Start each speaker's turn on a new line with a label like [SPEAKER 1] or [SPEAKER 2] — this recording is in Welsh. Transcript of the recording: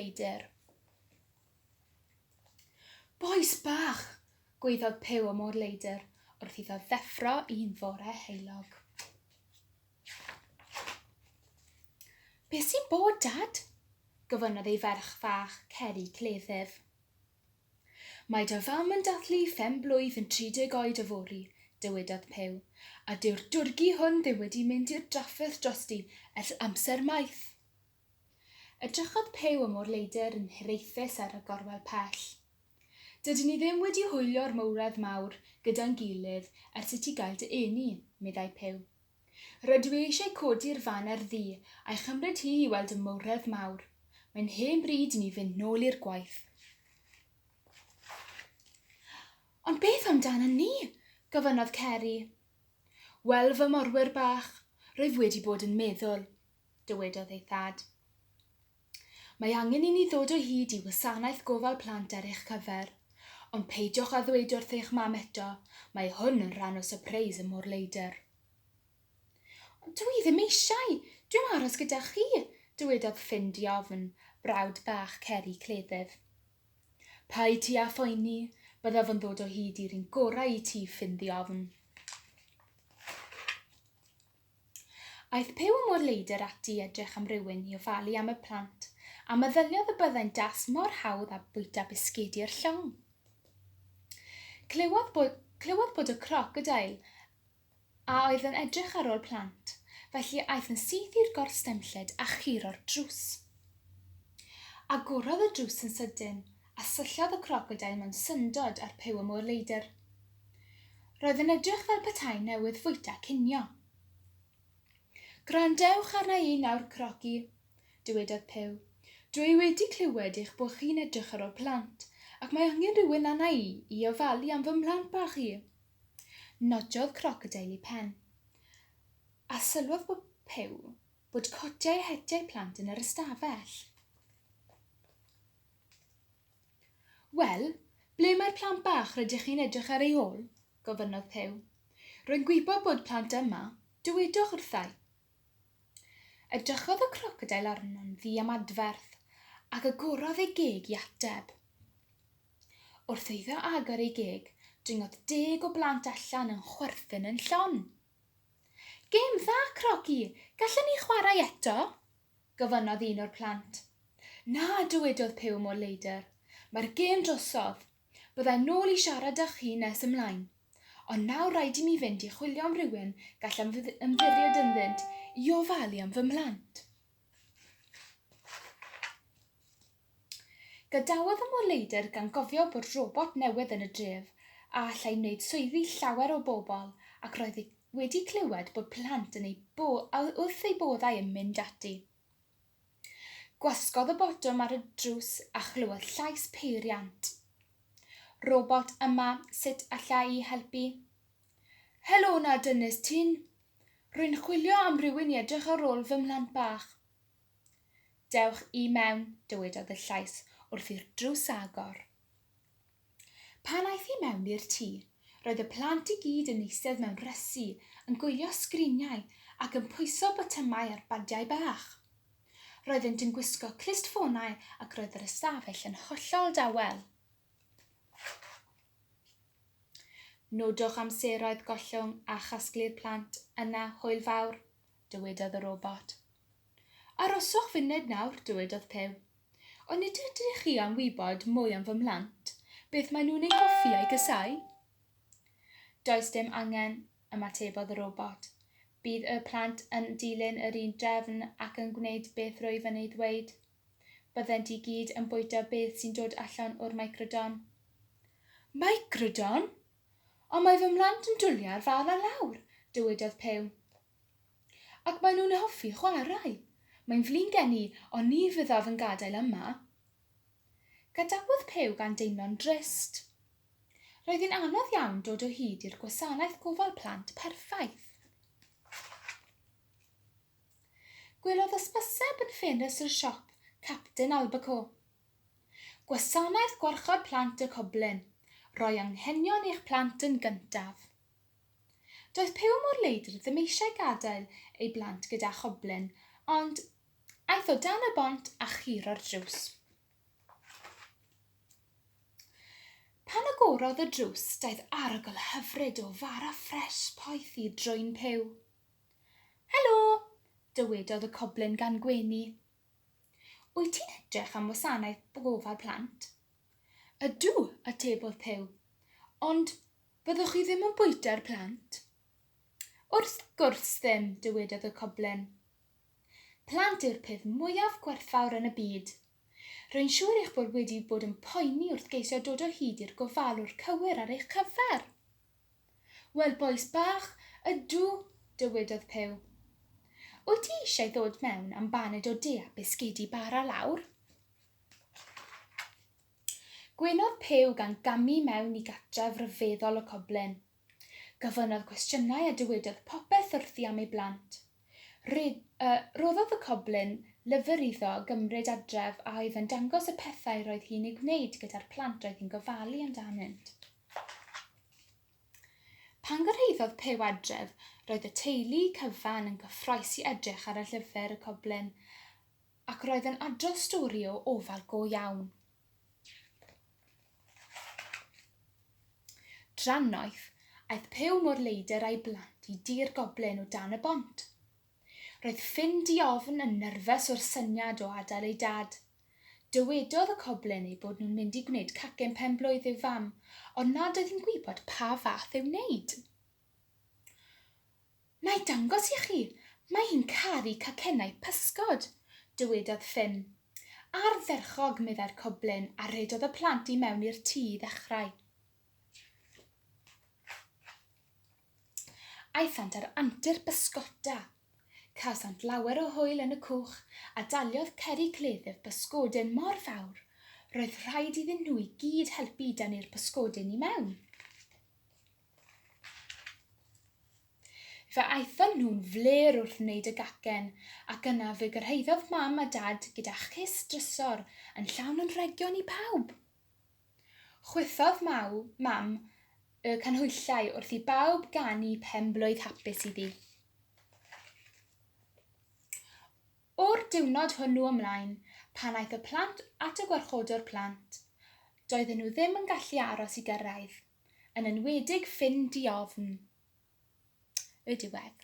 [SPEAKER 1] môr-leidr. Bois bach! gwaeddodd Puw y môr-leidr wrth iddo ddeffro un fore heulog. Beth sy'n bod, Dad? gofynnodd ei ferch fach, Ceri Cleddyf. Mae dy fam yn dathlu phen-blwydd yn 30 oed yfory, dywedodd Puw, a dyw'r dwrgi hwn ddim wedi mynd i'r drafferth drosti ers amser maith. Edrychodd Puw y môr-leidr yn hiraethus ar y gorwel pell. Dydyn ni ddim wedi hwylio'r mowredd mawr gyda'n gilydd ers i ti gael dy eni, meddai Puw. Rydw i eisiau codi'r faner ddu a'i chymryd hi i weld y mowredd mawr. Mae'n hen bryd i ni fynd nôl i'r gwaith. Ond beth amdanon ni? gofynnodd Ceri. Wel, fy morwyr bach, rwyf wedi bod yn meddwl, dywedodd ei thad. Mae angen i ni ddod o hyd i wasanaeth gofal plant ar eich cyfer. Ond peidiwch â ddweud wrth eich mam eto, mae hwn yn rhan o sypreis y môr-leidr. Ond dw i ddim eisiau, dwi am aros gyda chi, dywedodd Ffinn diofn, brawd bach Ceri Cleddyf. Paid ti â phoeni, byddaf yn ddod o hyd i'r un gorau i ti, Ffinn ddiofn. Aeth Puw y môr-leidr ati i edrych am rywun i ofalu am y plant, a meddyliodd y byddai'n dasg mor hawdd â bwyta bisgedi'r llong. Clywodd bod, clywodd bod y crocodeil a oedd yn edrych ar ôl plant, felly aeth yn syth i'r gors stemllyd a churo'r drws. Agorodd y drws yn sydyn, a syllodd y crocodeil mewn syndod ar Puw y môr-leidr. Roedd yn edrych fel petai newydd fwyta cinio. Gwrandewch arna i nawr, Croci, dywedodd Puw. Dw i wedi clywed eich bod chi'n edrych ar ôl plant, ac mae angen rhywun arna i i ofalu am fy mhlant bach i. Nodiodd Crocodeil ei phen, a sylwodd bod Puw bod cotiau a hetiau plant yn yr ystafell. Wel, ble mae'r plant bach rydych chi'n edrych ar eu hôl? gofynnodd Puw. Rwy'n gwybod bod plant yma, dywedwch wrtha i. Edrychodd y crocodeil arno'n ddiamadferth ac agorodd ei geg i ateb. Wrth iddo agor ei geg, dringodd deg o blant allan yn chwerthin yn llon. Gêm dda, Croci! Gallwn ni chwarae eto? gofynnodd un o'r plant. Na, dywedodd Puw mor leidr. Mae'r gêm drosodd. Byddai nôl i siarad â chi nes ymlaen. Ond nawr rhaid i mi fynd i chwilio am rywun gall ymddiried ynddynt i ofalu am fy mhlant. Gadawodd y môr-leidr gan gofio bod robot newydd yn y dref a allai wneud swyddi llawer o bobl ac roedd wedi clywed bod plant yn ei wrth eu boddau yn mynd ati. Gwasgodd y botwm ar y drws a chlywodd llais peiriant. Robot yma, sut alla i helpu? Helo 'na dynes tyn! Rwy'n chwilio am rywun i edrych ar ôl fy mhlant bach. Dewch i mewn, dywedodd y llais wrth i'r drws agor. Pan aeth i mewn i'r tŷ, roedd y plant i gyd yn eistedd mewn rhesi yn gwylio sgriniau ac yn pwyso botymau ar badiau bach. Roeddent yn gwisgo clustffonau ac roedd yr ystafell yn hollol dawel. Nodwch amseroedd gollwng a chasglu'r plant, yna hwyl fawr, dywedodd y robot. Arhoswch funud nawr, dywedodd Puw. Ond nid ydych chi am wybod mwy am fy mhlant, beth maen nhw'n ei hoffi a'i gasáu? Does dim angen, ymatebodd y robot. Bydd y plant yn dilyn yr un drefn ac yn gwneud beth rwyf yn ei ddweud. Byddent i gyd yn bwyta beth sy'n dod allan o'r microdon. Microdon? Ond mae fy mhlant yn dwlu ar fara lawr, dywedodd Puw. Ac maen nhw'n hoffi chwarae. Mae'n flin gen i, ond ni fyddaf yn gadael yma. Gadawodd Puw gan deimlo'n drist. Roedd hi'n anodd iawn dod o hyd i'r gwasanaeth gofal plant perffaith. Gwelodd hysbyseb yn ffenestr siop Capten Albacore. Gwasanaeth Gwarchod Plant y Coblyn, roi anghenion eich plant yn gyntaf. Doedd Puw mor leidr ddim eisiau gadael ei blant gyda choblyn, ond aeth o dan y bont a churo'r drws. Pan agorodd y drws, daeth arogl hyfryd o fara ffres poeth i drwyn Puw. Helo! dywedodd y coblyn gan gwenu. Wyt ti'n edrych am wasanaeth gofal plant? Ydw, atebodd Puw. Ond fyddwch chi ddim yn bwyta'r plant? Wrth gwrs ddim, dywedodd y coblyn. Plant yw'r peth mwyaf gwerthfawr yn y byd. Rwy'n siŵr eich bod wedi bod yn poeni wrth geisio dod o hyd i'r gofalwr cywir ar eich cyfer. Wel, bois bach, ydw, dywedodd Puw. Wyt ti eisiau ddod mewn am baned o de a bisgedi bara lawr? Gwenodd Puw gan gamu mewn i gartref rhyfeddol y coblyn. Gofynnodd gwestiynau a dywedodd popeth wrthi am ei blant. Rhe- uh, rhoddodd y coblyn lyfr iddo gymryd adref a oedd yn dangos y pethau roedd hi'n eu gwneud gyda'r plant roedd hi'n gofalu amdanynt. Pan gyrhaeddodd Puw adref, roedd y teulu cyfan yn gyffrous i edrych ar y llyfr y coblyn, ac roedd yn adrodd stori o ofal go iawn. Drannoeth, aeth Puw mor leidr a'i blant i dir goblin o dan y bont. Roedd Ffinn diofn yn nyrfys o'r syniad o adael ei dad. Dywedodd y coblyn eu bod nhw'n mynd i gwneud cacen pen-blwydd i'w fam, ond nad oedd hi'n gwybod pa fath i'w wneud. Na i dangos i chi, mae hi'n caru cacennau pysgod, dywedodd Ffinn. Ardderchog, meddai'r coblyn, a rhedodd y plant i mewn i'r tŷ i ddechrau. Aethant ar antur bysgota. Cawsant lawer o hwyl yn y cwch, a daliodd Ceri Cleddyf bysgodyn mor fawr, roedd rhaid iddyn nhw i gyd helpu i dynnu'r pysgodyn i mewn. Fe aethon nhw'n flêr wrth wneud y gacen, ac yna fe gyrhaeddodd Mam a Dad gyda chist drysor yn llawn anrhegion i pawb. Chwythodd Maw, Mam y canhwyllau wrth i bawb ganu pen-blwydd hapus iddi. O'r diwrnod hwnnw ymlaen, pan aeth y plant at y gwarchodwr plant, doedden nhw ddim yn gallu aros i gyrraedd. Yn enwedig Ffinn di-ofn. Y diwedd.